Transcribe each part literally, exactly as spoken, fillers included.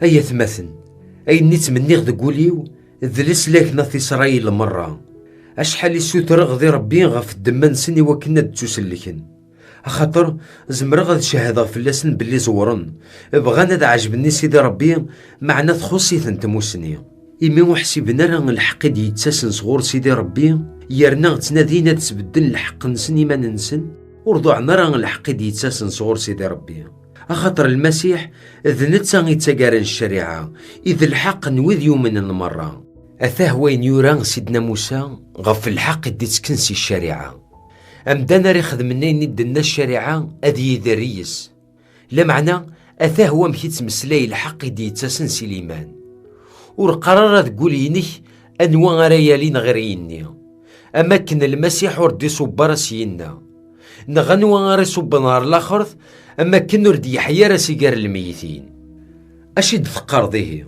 Ay atmaten, ayen i ttmenniɣ deg wul-iw, d leslak n At Isṛayil merra. Acḥal i ssutreɣ di Ṛebbi ɣef ddemma-nsen i wakken ad d-ttusellken. Axaṭer zemreɣ ad cehdeɣ fell-asen belli ẓewren, bɣan ad ɛejben i Sidi Ṛebbi, meɛna txuṣṣ-iten tmusni. Imi ur ḥsiben ara lḥeqq i d-yettasen sɣur Sidi Ṛebbi, yerna ttnadin ad sbedden lḥeqq-nsen iman-nsen, ur ḍuɛen ara lḥeqq i d-yettasen sɣur Sidi Ṛebbi. Axaṭer Lmasiḥ d netta i d taggara n ccariɛa, i d lḥeqq n wid yumnen merra. Atah wayen yura Sidna Musa ɣef lḥeqq i d-ittekken si ccariɛa. Amdan ara ixedmen ayen i d-tenna ccariɛa ad yidir yis. Lameɛna, atah wamek i ttmeslay lḥeqq i d-yettasen si liman. Ur qqar ara deg wul-inek anwa ara yalin ɣer yigenni, am akken Lmasiḥ ur d-iṣubb ara syenna, neɣ anwa ara iṣubben ɣer laxert, am akken ur d-yeḥya ara si gar lmeytin. Acu i d-teqqareḍ ihi?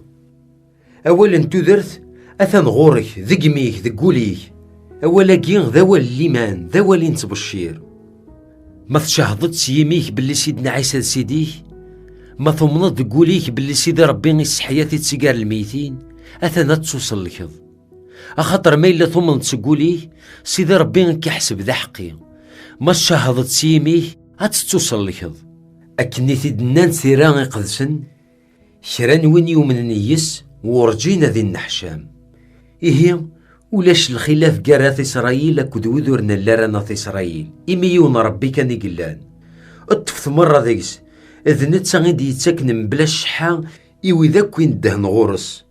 Awal n tudert atan ɣur-k, deg imi-k, deg wul-ik. Awal-agi d awal n liman, d awal i nettbeccir. Ma tcehdeḍ s yimi-k belli Sidna Ɛisa d Sidi-k, ma tumneḍ deg wul-ik belli Sidi Ṛebbi isseḥya-t-id si gar lmeytin, atan ad tettusellkeḍ. Axaṭer ma yella tumneḍ seg wul-ik, Sidi Ṛebbi ad k-iḥseb d aḥeqqi. Ma tcehdeḍ s yimi-k, ad tettusellkeḍ. Akken i t-id-nnant tira iqedsen, kra n win yumnen yis, werǧin ad inneḥcam. Ihi, ulac lxilaf gar At Isṛayil akked wid ur nelli ara n At Isṛayil, imi yiwen Ṛebbi kan i yellan. Ṭṭfet merra deg-s, d netta i d-yettaken mebla cceḥḥa i wid akk ineddhen ɣur-s.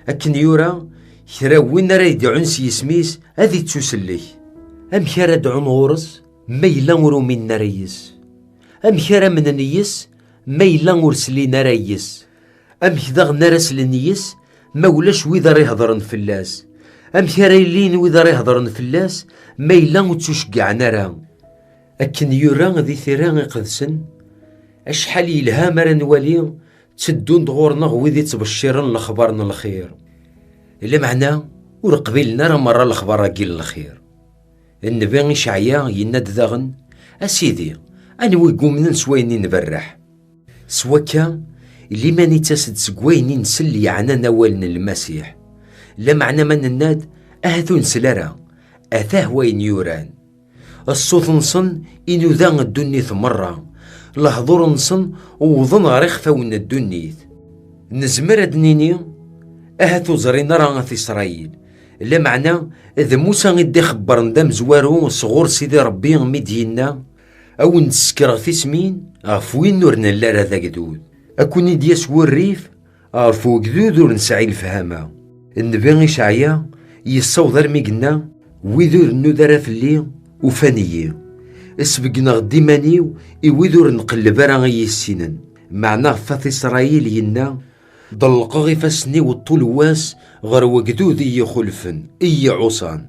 Akken yura, kra n win ara yedɛun s yisem-is ad ittusellek. Amek ara dɛun ɣur-s ma yella ur uminen ara yis? Amek ara amnen yis ma yella ur slin ara yis? Amek daɣen ara slen yis ma ulac wid ara ihedṛen fell-as? Amek ara ilin wid ara ihedṛen fell-as ma yella ur ttuceggɛen ara? Akken yura di tira iqedsen, acḥal yelha mi ara nwali tteddun-d ɣur-neɣ wid ittbecciren lexbar n lxir. Lameɛna, ur qbilen ara merra lexbar-agi n lxir. Nnbi Iceɛya yenna-d daɣen: "A Sidi, anwa i yumnen s wayen i nberreḥ?" S wakka, liman ittas-d seg wayen i nsell yeɛnan awal n Lmasiḥ. Lameɛna ma nenna-d: "Ahat ur nsell ara", atah wayen yuran. Ṣṣut-nsen inuda ddunit merra, lehdur-nsen wwḍen ɣer ixfawen n ddunit. Nezmer ad d-nini: "Ahat ur ẓrin ara At Isṛayil", lameɛna d Musa i d-ixebbren d amezwaru sɣur Sidi Ṛebbi mi d-yenna: "A wen-d-ssekreɣ tismin ɣef win ur nelli ara d agdud." A ken-id-yas wurrif ɣef ugdud ur nesɛi lefhama. Nnbi Iceɛya yessaweḍ armi yenna: "Wid ur nnud ara fell-i, ufan-iyi. Sbeggneɣ-d iman-iw i wid ur nqelleb ara i yi-ssinen." Meɛna ɣef At Isṛayil yenna: "Ḍelqeɣ ifassen-iw ṭṭul n wass ɣer wegdud i yi-ixulfen, i yi-iɛuṣan."